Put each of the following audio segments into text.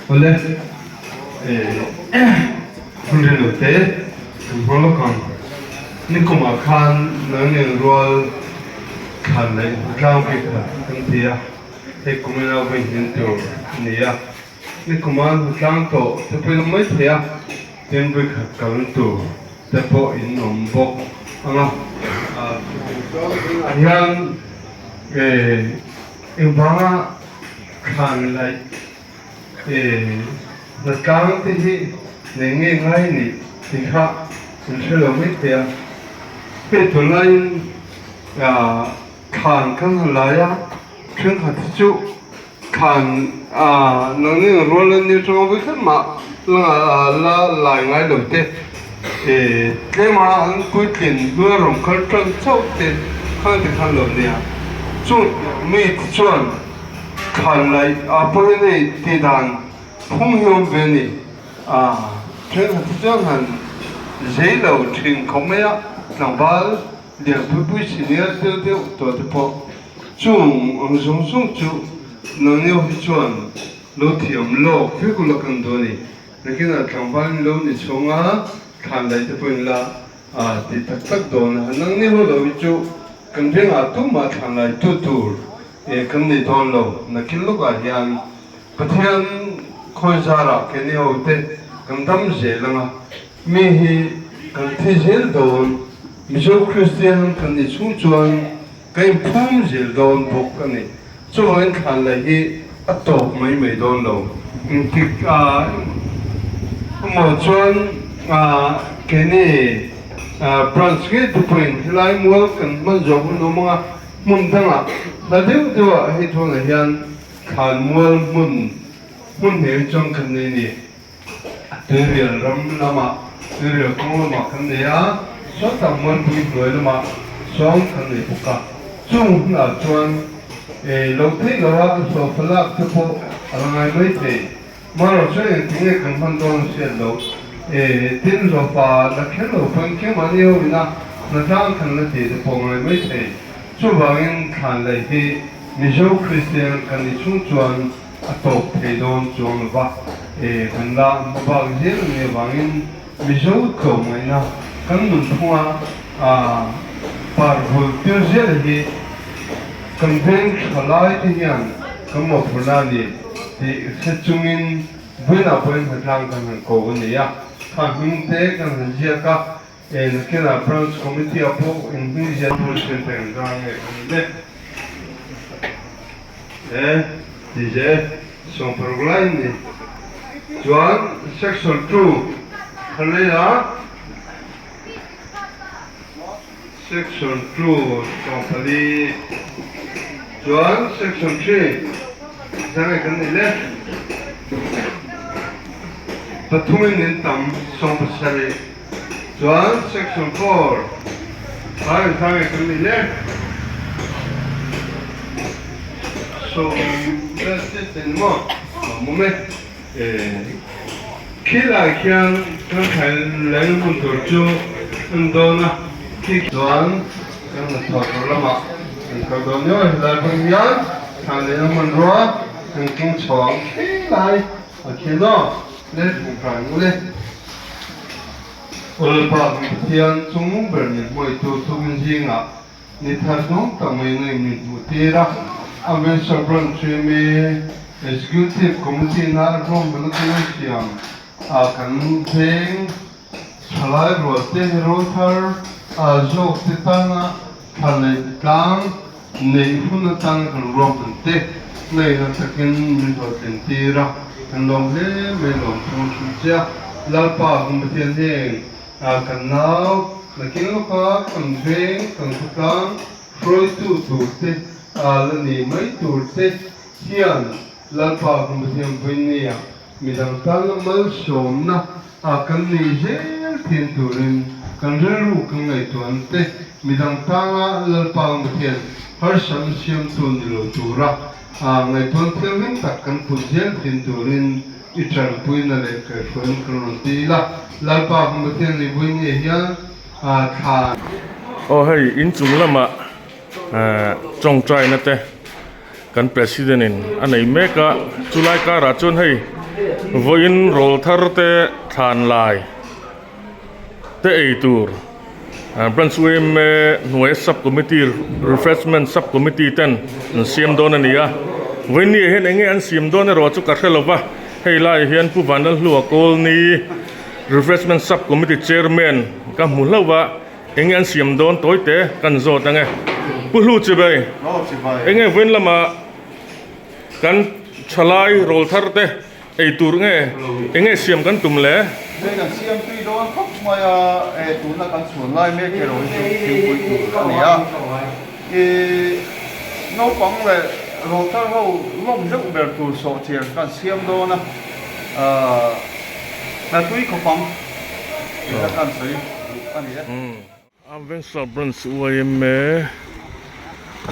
Awle, hun rei lo te kan hmang lawk ang. Nikumah khan nangnen rual thlan leh hnatlang bik khat kan ti a, hei kumina vawi hnin tur a ni a. Nikuma hnatlang tawh te pawhin awm mai thei a, tin vawi khat kal tur te pawh in awm bawk ang a. Tunah hian engvanga thlan laih hnatlang te hi nei nge ngai nih tih kha in hre lo mai thei a. Hei tunlaiin thlan kan han lai a, thenkhat hi chu Thlan a nangni ang rual an nih atanga vawi khat mah la lai ngai lo te, tlema an puitlin hnua rawn kal tan chauh te khan ti khan lo nia. Chung mi te chuan thlan laih a pawhin hei tih dan phung hi awm ve ni. A thenkhat te chuan han zei lo thin khawp mai a, tlangval lian pui pui senior deuh deuh tawh te pawh Chung ang zawng zawng chu nangniau hi chuan lo thiam lawk vek ula kan duh a ni. Nakinah tlangval in lo ni chhung a, thlan laih te pawh in la a ti tak tak dawn a. Nangni ho lo hi chu kan vengah tumah thlan lai tu tur kan nei dawn lo. Nakin lawkah hian Pathian khawi zarah keini ho te kan dam zel ang a, mi hi kan thi zel dawn. Mizo Kristian kan nih chhung chuan Ka inphum zel dawn bawk a ni. Chuvangin thlan leh hi a tawp mai mai dawn lo. Engtik emaw chuan keini branch ngei te pawhin helai mual kan hman zawh hun awm anga hmun dangah hla deuh deuhah hei tunah hian thlan mual hmun hmun hnih chuan kan nei a ni. Tuirial ram lamah, Tuirial kawng lamah kan nei a, sawtah Muanpui hnuai lamah sawm kan nei bawk a. Chung hunah chuan lo theih lo a sofa lak te pawh a la ngai mai thei. Marawh chuan engtin nge kan hman dawn a hriat loh. Tin, sofa la kher lo pawn keimahni ho ina hnatlang kan la tih te pawh a ngai mai thei. Chuvangin thlan leh hi Mizo Kristian kan ni chhung chuan a tawp thei dawn chuang lo va, e kan la hma bak zel a nih avangin Mizo tlawmngaihna kan nunphunga a par vul tir zel hi kan veng tha lai te hian kan mawhphurhna a ni tih hre chungin vawiinah pawhin hnatlang kan han ko a ni a, kha hming te kan han ziak a, e nakinah Branch Committee ah pawh inhming ziah tur siam thei ang zang nge kan ni le. E ti ze 16 lai ni chuan section 2 khalei a section 2 sawmpali chuan section 3 zangai kan ni le pathumin in tam 17 Chuan section 4 tlai in sang kan ni le. So that's it in mo. Mo me. Khi lai khian kan thlai leng hmun tur chu an dawn a. Khi chuan kan hnathawh tur lamah kan kal dawn nia. Helai hmun hian thlan lehna hmanrua kan keng chhuang khi lai a khi naw. Le thawngṭai ngu le. Awlpa kan Pathian chungnung ber min hmawihtu thupin zingah ni thar hnawng tak mai ngei min hmuh tir a. Amritsar Branch yma Executive Committee na ruahmanna chu siam a kan veng thalai rual te rawlthar zawk te tana thla leh tlang Neih hun atang kan ruahman te ngaihna takin min hlawhtlin tir a, kan lawm hle mai lawm thung hrim che a. Lalpa kan Pathian heng kan nau nakin lawka kan veng kan khawtlang hruaitu tur te la ni mai tur te hian Lalpa kan Pathian vawinia Midang tana malsawmna a kan nei zel thin turin kan rilru kan ngaihtuahna te midang tana Lalpa Pathian harsatna siamtu ni lo tura ngaihtuahna thianghlim tak kan put zel thin turin i tanpuina leh kaihhruaina kan rawn ti ila. Lalpa Pathian i vui nge hian thla. Aw hei inchung lamah tawngtaina te. Kan President in a nei mek a, chulai karah chuan hei. Vawiin rawl thar te thlan lai te ei tur Branch yma hnuaia sub committee refreshment sub committee ten an siam dawn a ni a. Vawiin ni ah hian eng nge an siam dawn erawh chu ka hre lo va, hei laiah hian Pu Vanlalhlua Kawlni refreshment sub committee chairman ka hmu hlauh a. Enge an siam dawn tawi te kan zawt ange. Pu Hlu Chibai, enge vawiin lamah kan thalai rawl thar te ei tur nge enge siam kan tum le? Hei kan siam tui dawn khawp mai a, e tuna kan chhuan lai mek erawh hi chu thingpui tur a ni a. I naupang leh rawl thar ho lawm deuh ber tur sawhchiar kan siam dawn a, hna tui khawp ang. Arvensal Branch yma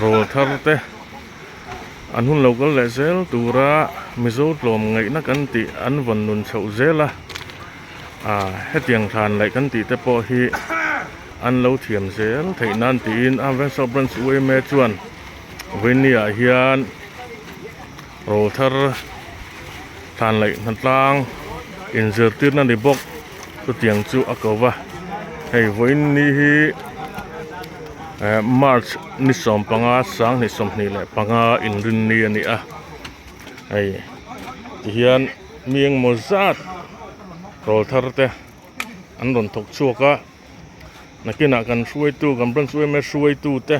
rawl thar te an hun lo kal leh zel tura Mizo tlawm ngaihna kan tih an vawn nun chhoh zel a, ah hetiang thlan laih kan tih te pawh hi an lo thiam zel theih nan tiin Arvensal Branch yma chuan vawiin ah hian rawl thar thlan laih hnatlang inzirtirna ni bawk chutiang chu a ko va hei vawiin ni hi eh march ni sawmpanga sanghnih 25 inrinni a ni a hei tihian mi engemaw zat rawl thar te an rawn thawk chhuak a nakinah kan hruaitu kan branch yma hruaitu te.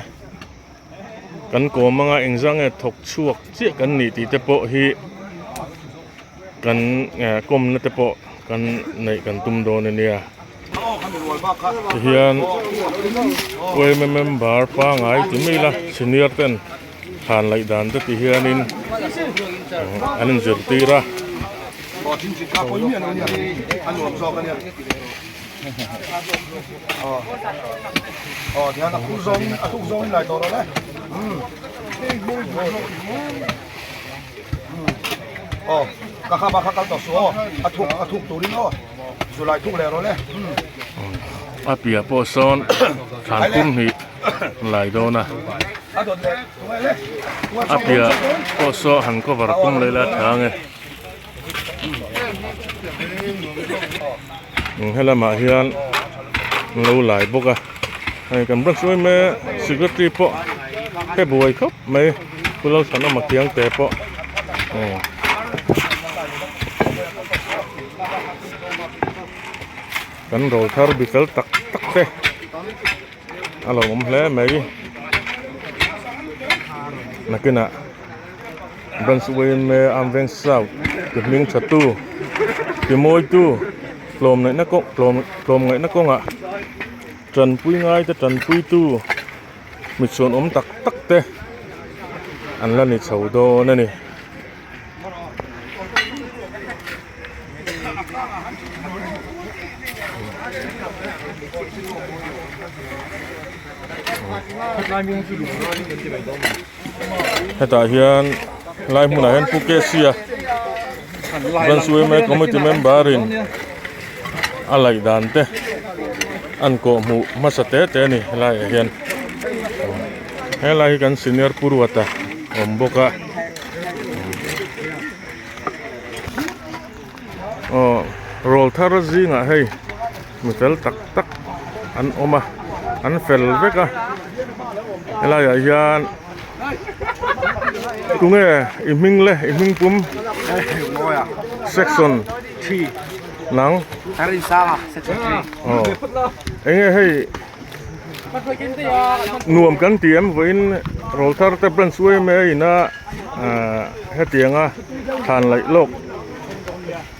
Kan kawm anga engzah nge thawk chhuak chiah kan nih tih te pawh hi kan kawmna te pawh kan neih kan tum dawn a nia. Tihian yma member pangai ti mai ila senior ten thlan laih dan te ti hianin an inzirtir a. A piah pawh sawn thlan kum hnih lai dawn a a piah pawh saw han cover tum leh ila a tha ang e. Helamah hian an lo lai bawk a hei kan branch em e secretary pawh he buai khawp mai pu Lalthanawma Khiangte pawh kan rawl thar bi fel tak tak te a lo awm hle mai nakinah. Branch yma Arm Veng South ti hming tha tu ti mawi tu tlawm ngaihna kawng tlawm tlawm ngaihna kawngah tanpui ngai te tanpui tu mi chhuan awm tak tak te an la ni chho dawn a ni. Hetah hian lai hmunah hian Pu Kesia Branch yma committee member in a laih dan te an kawh hmuh hmasa te te a ni helaiah hian helai hi kan senior Pu Ruata a awm bawk a aw rawl thar zingah hei mi fel tak tak an awm a an fel vek a helai ah hian tunge i hming le i hming pum section nang aw enge hei nuam kan ti em vawiin rawl thar te branch yma ina hetianga thlan laih lawk.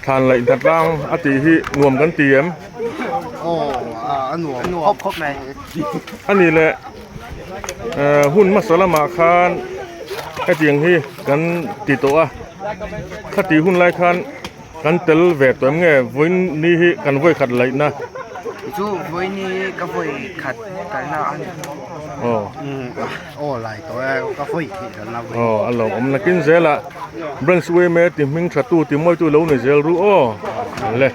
Thlan laih hna tlang a tih hi nuam kan ti em? Aw a nuam khawp khawp mai. A nih leh hun hmasa lamah khan hetiang hi kan ti tawh a, khati hun lai khan kan tel ve tawh em nge vawiin ni hi kan vawi khat laihna? Chu vawiin ni hi ka vawi khat kalna a ni. Aw. Aw lai tawh e ka vawi khat kalna. Aw a lawmawm nakin zelah. Branch yma ti hming tha tu ti mawi tu lo ni zel ru aw le.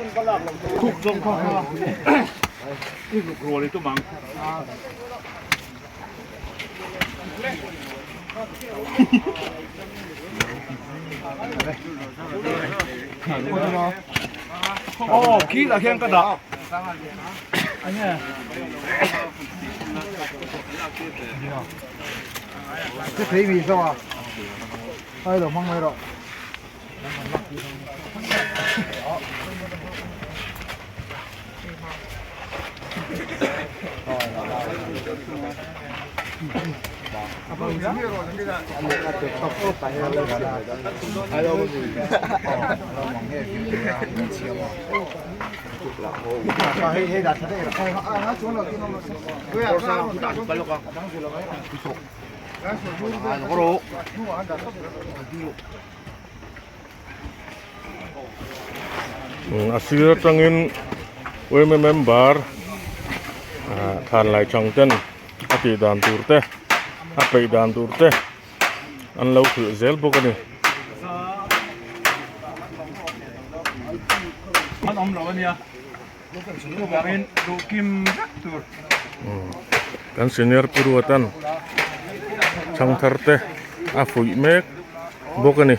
A sir atangin yma member ah thlan lai chang ten a tih dan tur te a peih dan tur te an lo hrilh zel bawk a ni. Kan senior pu Ruatan thangthar te a fuih mek bawk a ni.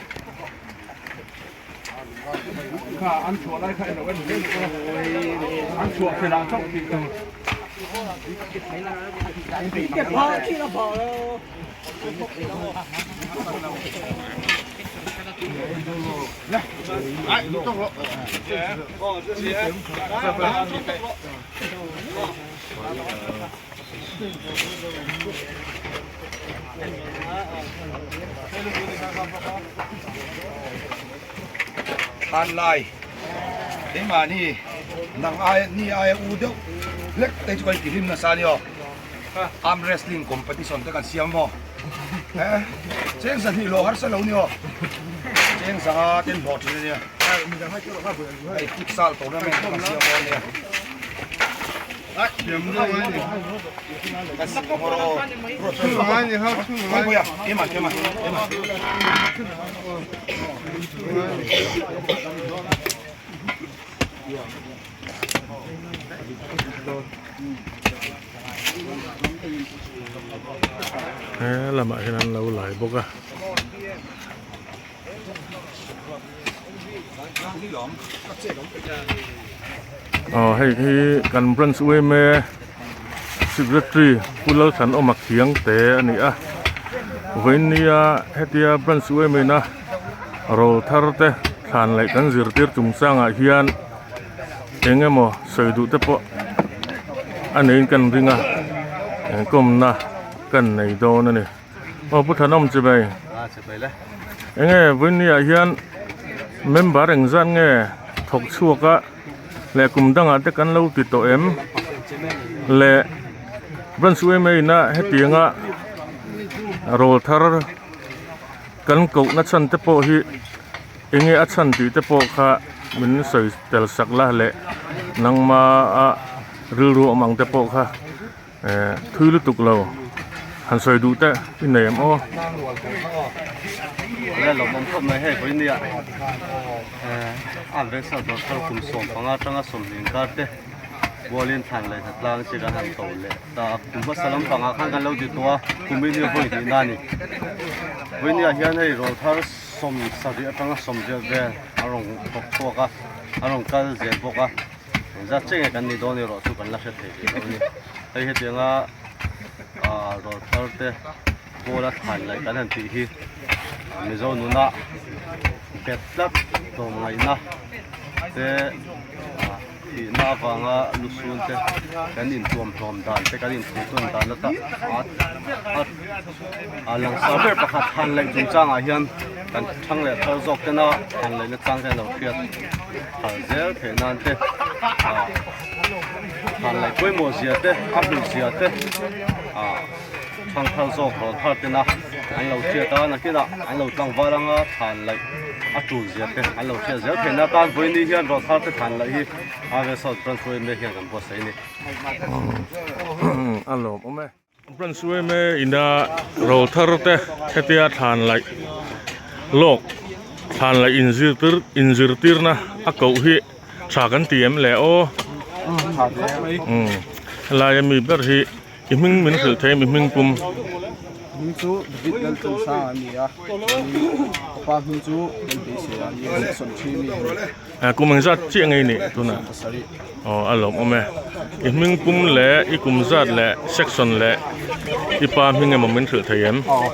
Thlanlai keimahni nang ai ni aia u deuh hlek te chu kan tihlim nasa a ni aw. Arm wrestling competition te kan siam maw eh cheng zahnih hlawh harsa lo ni aw cheng zanga ten hlawh thin a nia hei futsal tournament te kan siam maw nia He lamah hian an lo lai bawk a. Aw hei hi kan branch yma secretary Pu Lalthanawma Khiangte a ni a vawinia hetia branch yma ina rawl thar te thlan laih kan zirtir chungchangah hian eng emaw sawi duh te pawh a neiin kan ring a inkawmna kan nei dawn a ni. Aw Pu Thanawm chibai. A chibai le. Enge vawiin ah hian member engzat nge thawk chhuak a leh kum dangah te kan lo ti tawh em leh branch yma ina hetianga rawl thar kan koh na chhan te pawh hi enge a chhan tih te pawh kha min sawi tel sak la leh nangma a rilru awm ang te pawh kha. Eh thui lutuk lo han sawi duh te i nei em aw. Nia lo awm khawp mai hei vawiin nia eh a veng dawr thar kum 15 atanga 20 inkar te bualin thlan leh hna tlang chi kan han ko leh ta a kum hmasa lampangah khan kan lo ti tawh a kum in hi vawi hnih na a ni vawiin nia hian hei rawl thar 70 atanga 80 vel a rawn thawk chhuak a a rawn kal zel bawk a. Engzat chiah nge kan nih dawn erawh chu kan la hre thei rih lo a ni. Hei hetianga ah rawl thar te pawl a thlan laih kan han tih hi Mizo nuna bet tlat tlawmngaihna te ah thihna avanga lusun te kan intuamhlawm dan te kan inthuntawn dan ata a a langsar ber pakhat thlan laih chungchangah hian kan thang leh thar zawk tena thlan laihna chang te an lo hriat. Thal zel theih nan te ah thlan laih pawimawh zia te a hlut zia te ah thang thar zawk rawn thar tena an lo hriat a nakinah an lo tlangval anga thlan laih a tul zia te an lo hriat zel theih na tan vawiin hian rawn thar te thlan laih hi Arve South Branch yma hian kan buatsaih a ni. A lawmawm e. Branch yma ina rawl thar te hetia thlan laih lawk thlan laih inzirtir inzirtirna a koh hi tha kan ti em le aw umm helai ami ber hi i hming min hrilh thei em i hming pum. hming chu David Lalthansanga a ni a, ka pa hming chu Lalbeisei a ni a, Section 3 mi a ni. Kum engzat chiah nge i nih tunah? Pasarih. Aw a lawmawm e. I hming pum leh i kum zat leh section leh i pa hming emaw min hrilh thei em? Aw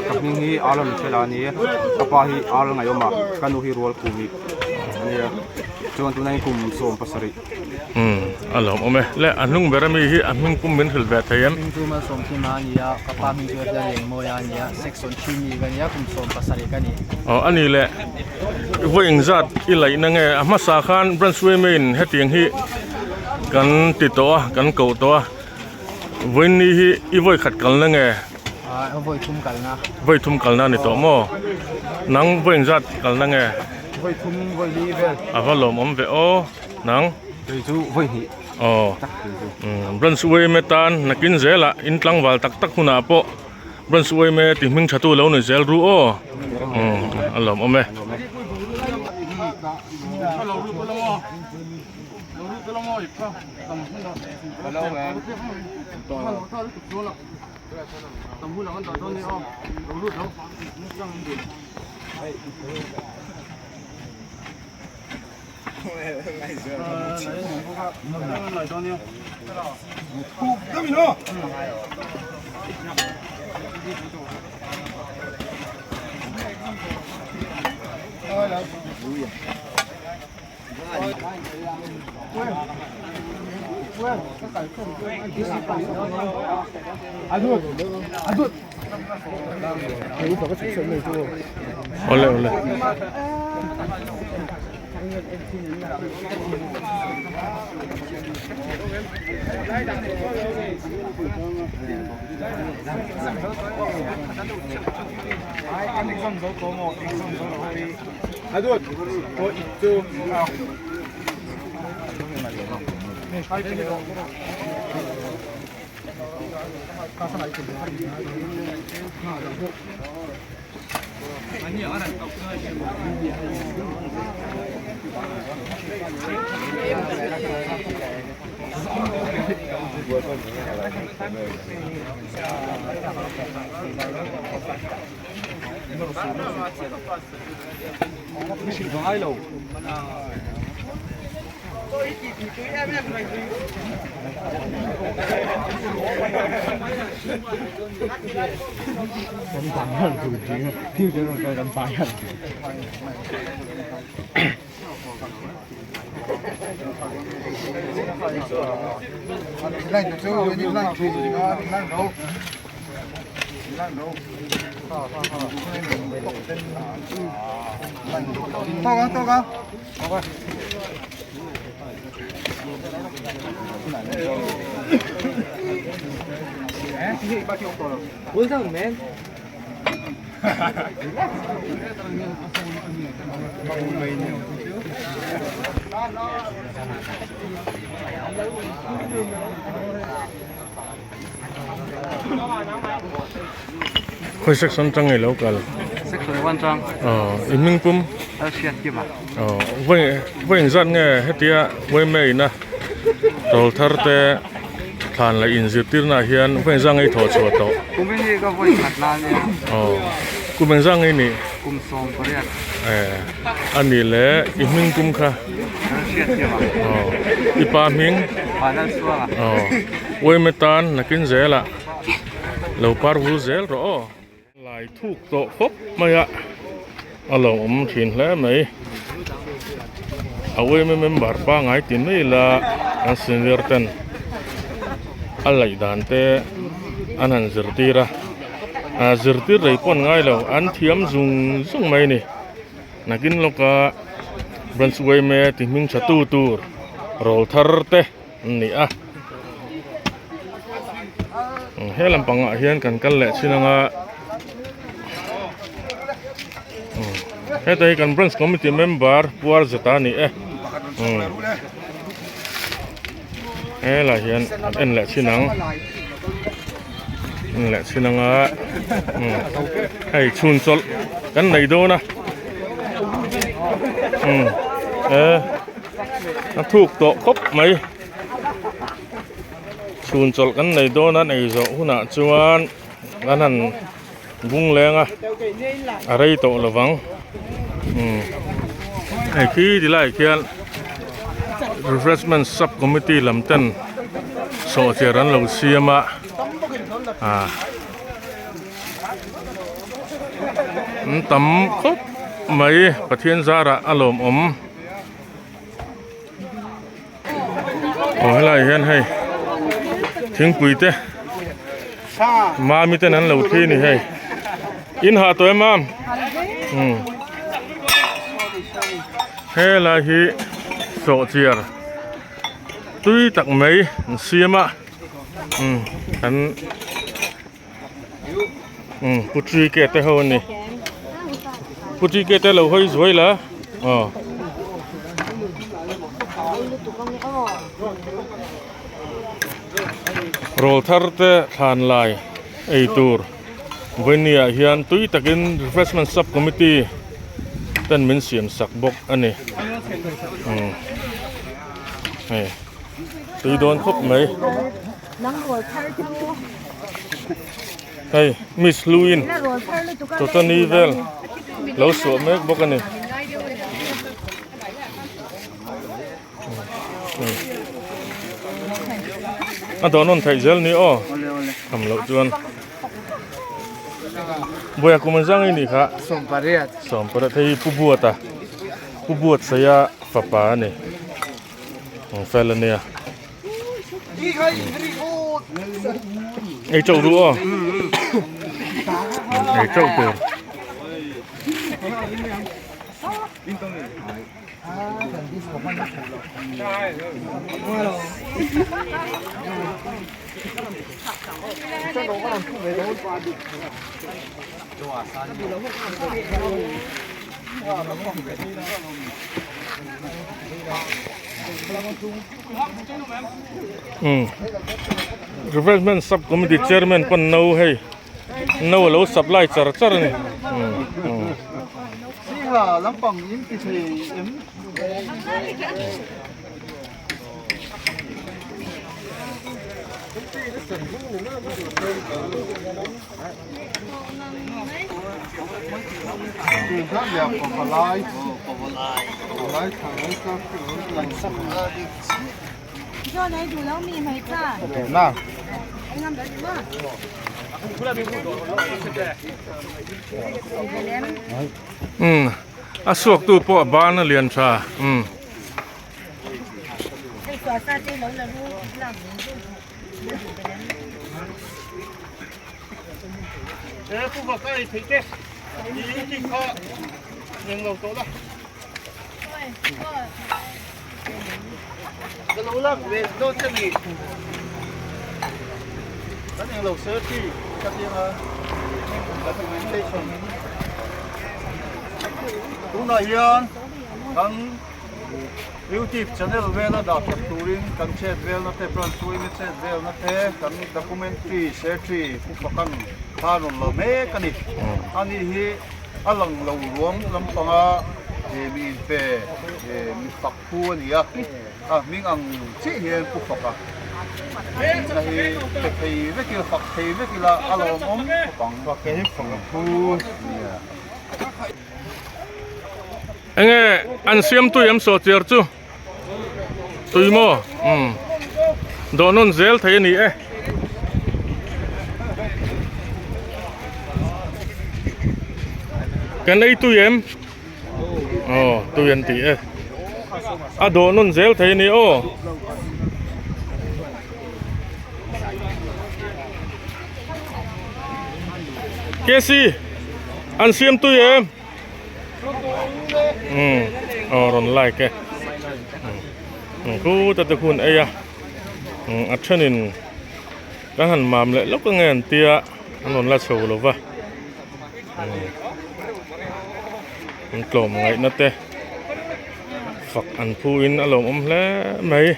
ka hming hi Aaron Michela a ni a, ka pa hi Ar Ngaihawma, ka nu hi Rual Khumi a ni a, chuan tunah hian kum 17. Umm a lawmawm e. Le a hnung ber ami hi a hming pum min hrilh ve thei em? Hming chu Malsawmkima a ni a, ka pa hming chu Efia Lengmawia a ni a, section 3 mi ka ni a, kum 17 ka ni. Aw a ni le. Vawi engzat i laihna nge a hmasa khan branch yma in hetiang hi kan ti tawh a kan koh tawh a vawiin hi i vawi khat kalna nge vawi thum kalna vawi thum kalna a ni tawh maw nang vawi engzat kalna nge vawi thum vawi li vel a va lawmawm ve aw nang kei chu vawi hnih aw branch yma tan nakin zelah in tlangval tak tak hunah pawh. Branch uaime ti hming tha tu lo ni zel ru aw umm a lawm awm e. Awle awle. Khawi section tang nge lo kal? Section 1 tang. Aw, i hming pum? Lal hriat kim a. Aw, vawi vawi engzat nge hetia yma ina tawl thar te thlan leh inzirtirna ah hian vawi engzat nge i thawh chhuah tawh? Kum hi ka vawi khat na ania. Aw, kum engzat nge i nih? Kum 18. Eh, a nih leh i hming pum kha? Lal hriat kim a. Aw, i pa hming? Vanlal Suanga. Aw, yma tan nakin zelah lo par vul zel rawh aw. Lai thuk tawh khawp mai a, a lo awm thin hle mai. A yma member pangai ti mai ila kan senior ten a laih dan te an han zirtir a, a zirtir rei pawh an ngai lo an thiam zung zung mai a ni. Nakin lawka branch yma ti hming tha tu tur rawl thar te an ni a. He lampang ah hian kan kal leh chin anga heta hi kan branch committee member puar zeta a ni e helai hian an en leh chin ang en leh chin anga hei chhun chawlh kan nei dawn a a thuk tawh khawp mai. Chhun chawlh kan nei dawn a nei zawh hunah chuan an han. Bung leng a a rei tawh lo vang umm hei khi ti laiah khian refreshment sub committee lam ten sawhchiar an lo siam a ah an tam khawp mai Pathian zarah a lawmawm. Aw helaiah hian hei thingpui te mami ten an lo thli a ni hei in hah tawh em mam umm helai hi sawhchiar tui tak mai an siam a umm an umm pu trike te ho a ni pu trike te lo hawi zuai la aw. Rawl thar te thlan lai ei tur vawinia ah hian tui takin refreshment sub committee ten min siam sak bawk a ni umm hei tui dawn khawp mai. Hei Miss Luin chawchani vel lo suah mek bawk a ni. A dawh nawn theih zel ni aw tham loh chuan Buaia kum an zang i nih kha 18 hei hi Pu Buata Pu Buatsaia fapa a ni ang fel a nia. Ei chauh duh aw ei chauh tur umm refreshment sub committee chairman pawn no hei no alo supply char char a ni umm umm. Umm a suaktu pawh a ban a lian tha umm. Tunah hian kan Youtube channel vela dah that turin kan chet velna te branch uina chet velna te kan documentary secretary Pu Fakan kha rawn la mek a ni. Ani hi a lang lo ruam lampanga mi inpe mi fak phu a ni a, a hming ang chiah hian Pu Faka nihna hi pe thei vek ila fak thei vek ila a lawmawm khawp ang. Faka hi faka phu a nia. Enge an siam tui em saw chiar chu tui maw umm dawh nawn zel thei a ni e. Kan ei tui em aw tui an ti e a dawh nawn zel thei a ni aw. Kc an siam tui em. Umm aw rawn like e umm khuta te khun ei a umm a thenin kan han mam leh lawk ange an tia an rawn la chho lo va umm an tlawm ngaihna te fak an phu in a lawmawm hle mai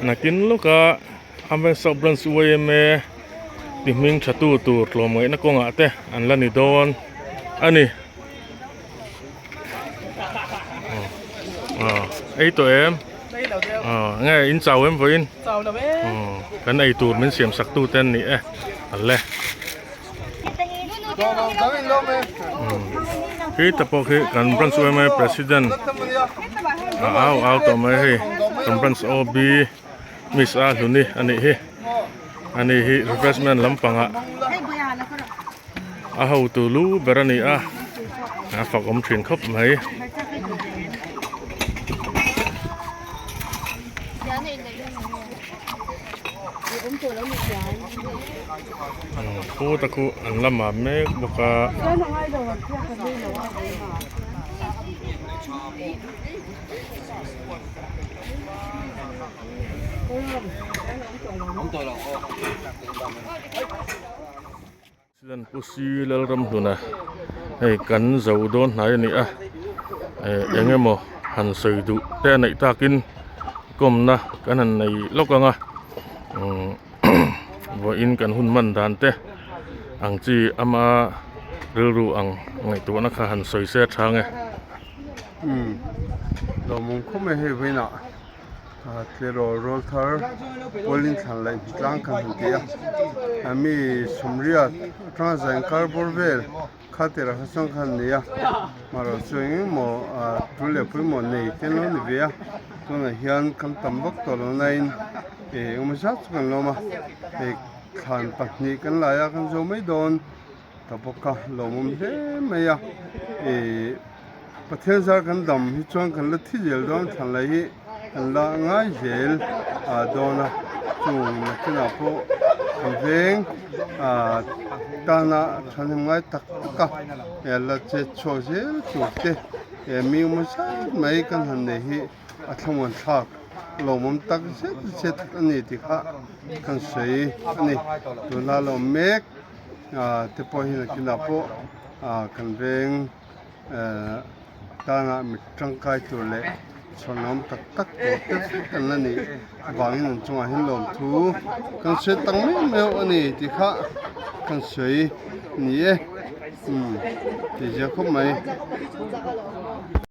nakin lawka Amritsar Branch yma ti hming tha tu tur tlawmngaihna kawngah te an la ni dawn a ni aw ei tawh em aw nge in chau em vawiin aw kan ei tur min siam sak tu te an ni e a le. Khi ta pawh khi kan branch yma president a au au tawh mai hei kan branch OB miss a hluni a nih hi ani hi refreshment lampangah a hotu lu ber a ni a a fak awm thin khawp mai. Khuta khu an la mam mek bawk a. President Pu Si Lalramhluna hei kan zo dawn hnai a ni a eh eng emaw han sawi duh te a neih takin kawmna kan han nei lawk ang a umm vawiin kan hun hman dan te ang chi ama rilru ang ngaihtuahna kha han sawi se a tha ang e. Umm lawmawm khawp mai hei vawiinah. Tirawl rawl thar pawlin thlan laih hmu tlang kan han ti a mi sawmriat atanga zain kar bawr vel kha tirah kha chuan khan nei a marawh chu eng emaw tul leh pawimawh nei te an lo ni ve a tunah hian kan tam vak tawh lo nain ih engemaw zat chu kan lawm a hei thlan pahnih kan lai a kan zo mai dawn ta bawk a lawmawm hle mai a ih. Pathian zar kan dam hi chuan kan la thi zel dawn thlan leh hi kan la ngai zel ah dawn a chung nakinah pawh kan veng ah tana thahnem ngai tak tak a eh la che chhuak zel tur te eh mi awm zat mai kan han nei hi a thlamuan thlak lawmawm tak zet zet a ni tih kha kan sawi a ni tuna lo awm mek ah te pawh hi nakinah pawh ah kan veng. Tana mit tangkai tur leh chhuanawm tak tak tur te vek an la nih vangin an chungah hian lawmthu kan sawi tak meuh meuh a ni tih kha kan sawi ni e umm tih zia khawp mai.